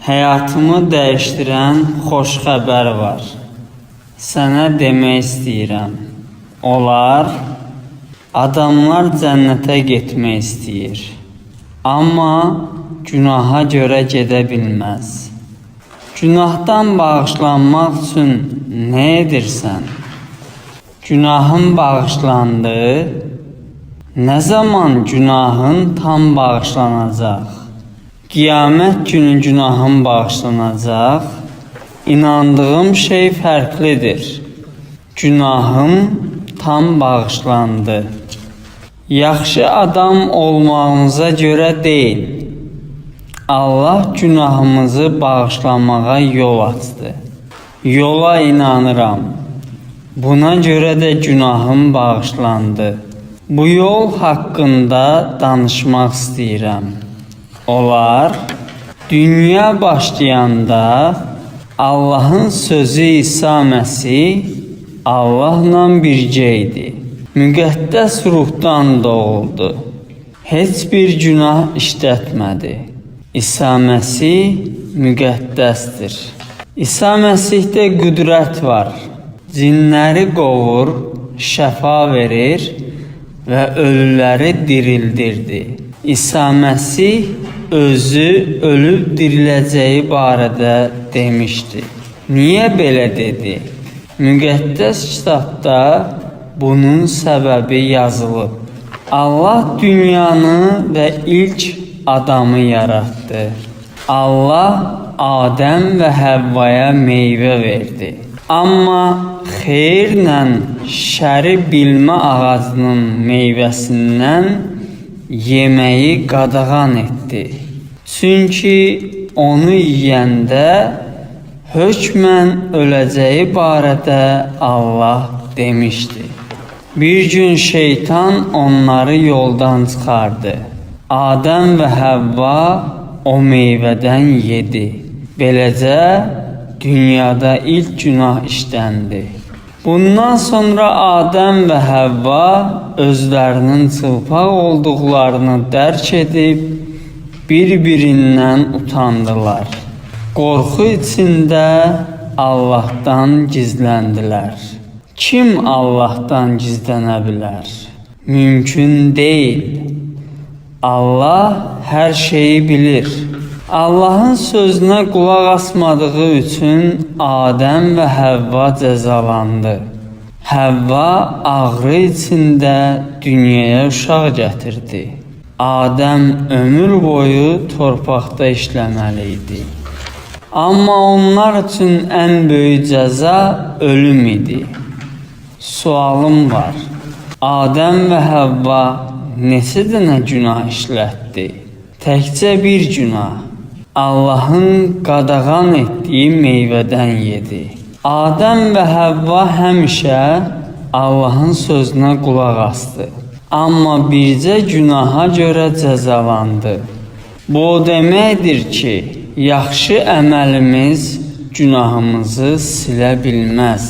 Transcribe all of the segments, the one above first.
Həyatımı dəyişdirən xoş xəbər var. Sənə demək istəyirəm. Olar, adamlar cənnətə getmək istəyir. Amma günaha görə gedə bilməz. Günahdan bağışlanmaq üçün nə edirsən? Günahın bağışlandı. Nə zaman günahın tam bağışlanacaq? Qiyamət günü günahım bağışlanacaq. İnandığım şey fərqlidir. Günahım tam bağışlandı. Yaxşı adam olmağımıza görə deyil. Allah günahımızı bağışlamağa yol açdı. Yola inanıram. Buna görə də günahım bağışlandı. Bu yol haqqında danışmaq istəyirəm. Olar. Dünya başlayanda Allahın sözü İsa Məsih Allahla birgə idi. Müqəddəs ruhdan doğuldu. Heç bir günah işlətmədi. İsa Məsih müqəddəsdir. İsa Məsihdə qüdrət var. Cinləri qovur, şəfa verir və ölüləri dirildirdi. İsa Məsih özü ölüb diriləcəyi barədə demişdi. Niyə belə dedi? Müqəddəs kitabda bunun səbəbi yazılıb. Allah dünyanı və ilk adamı yaratdı. Allah Adəm və Həvvaya meyvə verdi. Amma xeyirlə şəri bilmə ağacının meyvəsindən yeməyi qadağan etdi. Çünki onu yeyəndə hökmən öləcəyi barədə Allah demişdi. Bir gün şeytan onları yoldan çıxardı. Adəm və Həvva o meyvədən yedi. Beləcə dünyada ilk günah işləndi. Bundan sonra Adəm və Həvva özlərinin çılpaq olduqlarını dərk edib bir-birindən utandılar. Qorxu içində Allahdan gizləndilər. Kim Allahdan gizlənə bilər? Mümkün deyil. Allah hər şeyi bilir. Allahın sözünə qulaq asmadığı üçün Adəm və Həvva cəzalandı. Həvva ağrı içində dünyaya uşaq gətirdi. Adəm ömür boyu torpaqda işləməli idi. Amma onlar üçün ən böyük cəza ölüm idi. Sualım var. Adəm və Həvva neçə dənə günah işlətdi? Təkcə bir günah. Allahın qadağan etdiyi meyvədən yedi. Adəm və Həvva həmişə Allahın sözünə qulaq asdı. Amma bircə günaha görə cəzalandı. Bu o deməkdir ki, yaxşı əməlimiz günahımızı silə bilməz.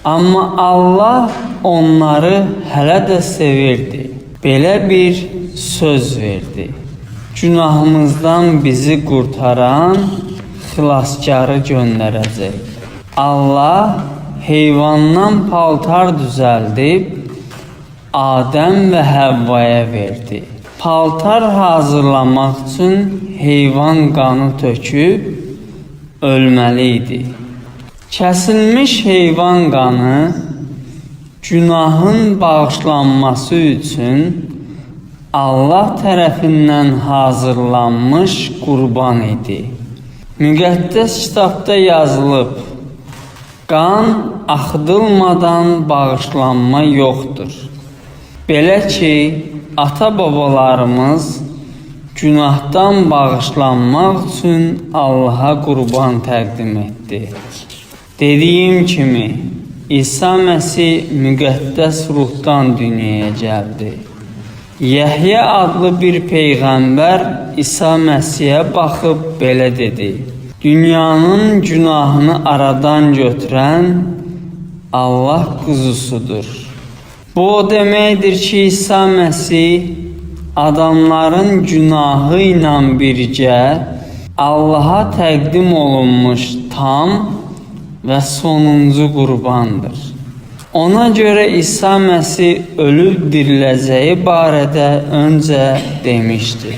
Amma Allah onları hələ də sevirdi. Belə bir söz verdi. Günahımızdan bizi qurtaran xilaskarı göndərəcək. Allah heyvandan paltar düzəldib Adəm və Həvvaya verdi. Paltar hazırlamaq üçün heyvan qanı töküb ölməli idi. Kəsilmiş heyvan qanı günahın bağışlanması üçün Allah tərəfindən hazırlanmış qurban idi. Müqəddəs kitabda yazılıb: Qan axıdılmadan bağışlanma yoxdur. Belə ki, ata-babalarımız günahdan bağışlanmaq üçün Allaha qurban təqdim etdi. Dediyim kimi, İsa Məsih müqəddəs ruhdan dünyaya gəldi. Yəhya adlı bir peyğəmbər İsa Məsihə baxıb belə dedi: Dünyanın günahını aradan götürən Allah quzusudur. Bu o deməkdir ki, İsa Məsih adamların günahı ilə birgə Allaha təqdim olunmuş tam və sonuncu qurbandır. Ona görə İsa Məsih ölüb diriləcəyi barədə öncə demişdi.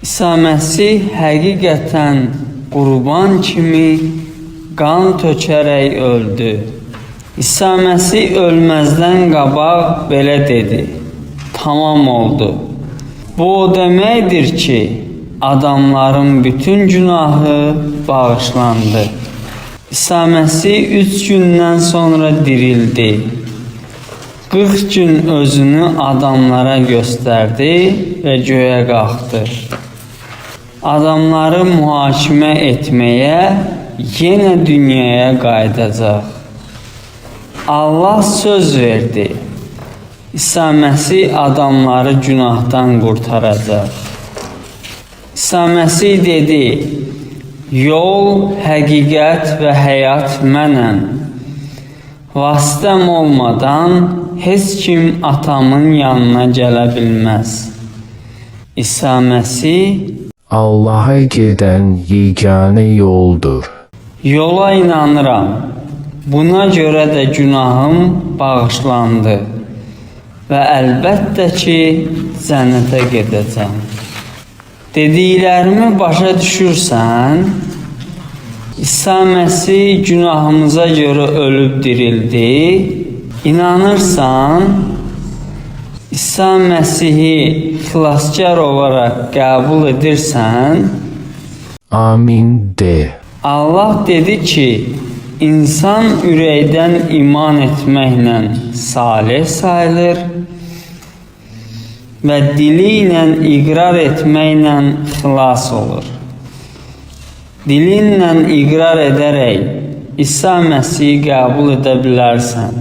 İsa Məsih həqiqətən qurban kimi qan tökərək öldü. İsa Məsih ölməzdən qabaq belə dedi: Tamam oldu. Bu o deməkdir ki, adamların bütün günahı bağışlandı. İsa Məsih 3 gündən sonra dirildi. 40 gün özünü adamlara göstərdi və göyə qalxdı. Adamları mühakimə etməyə yenə dünyaya qayıdacaq. Allah söz verdi. İsa Məsih adamları günahdan qurtaracaq. İsa Məsih dedi: Yol, həqiqət və həyat mənəm. Vasitəm olmadan heç kim atamın yanına gələ bilməz. İsa Məsih Allah'a gedən yeganə yoldur. Yola inanıram. Buna görə də günahım bağışlandı və əlbəttə ki, cənnətə gedəcəm. Dediklərimi başa düşürsən? İsa Məsih günahımıza görə ölüb dirildi. İnanırsan? İsa Məsihi xilaskar olaraq qəbul edirsən? Amin de. Allah dedi ki, insan ürəkdən iman etməklə salih sayılır və dili ilə iqrar etməklə xilas olur. Dilinlə iqrar edərək İsa Məsihi qəbul edə bilərsən.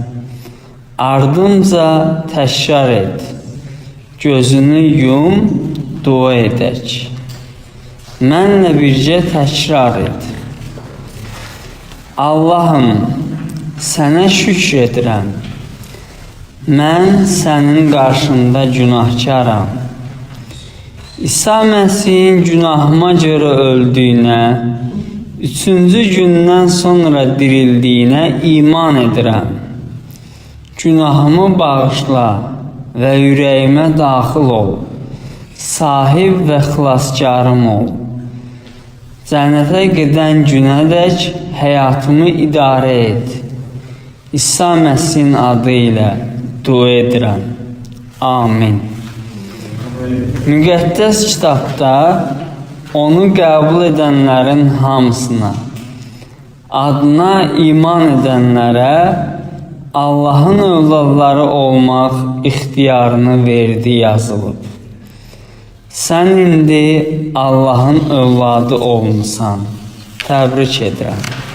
Ardımca təkrar et. Gözünü yum, dua edək. Mənlə bircə təkrar et. Allahım, sənə şükr edirəm. Mən sənin qarşında günahkaram. İsa Məsihin günahıma görə öldüyünə, üçüncü gündən sonra dirildiyinə iman edirəm. Günahımı bağışla və ürəyimə daxil ol. Sahib və xilaskarım ol. Cənnətə gedən günədək həyatımı idarə et. İsa Məsihin adı ilə dua edirəm. Amin. Müqəddəs kitabda onu qəbul edənlərin hamısına, adına iman edənlərə Allahın övladları olmaq ixtiyarını verdi yazılıb. Sən indi Allahın övladı olmusan. Təbrik edirəm.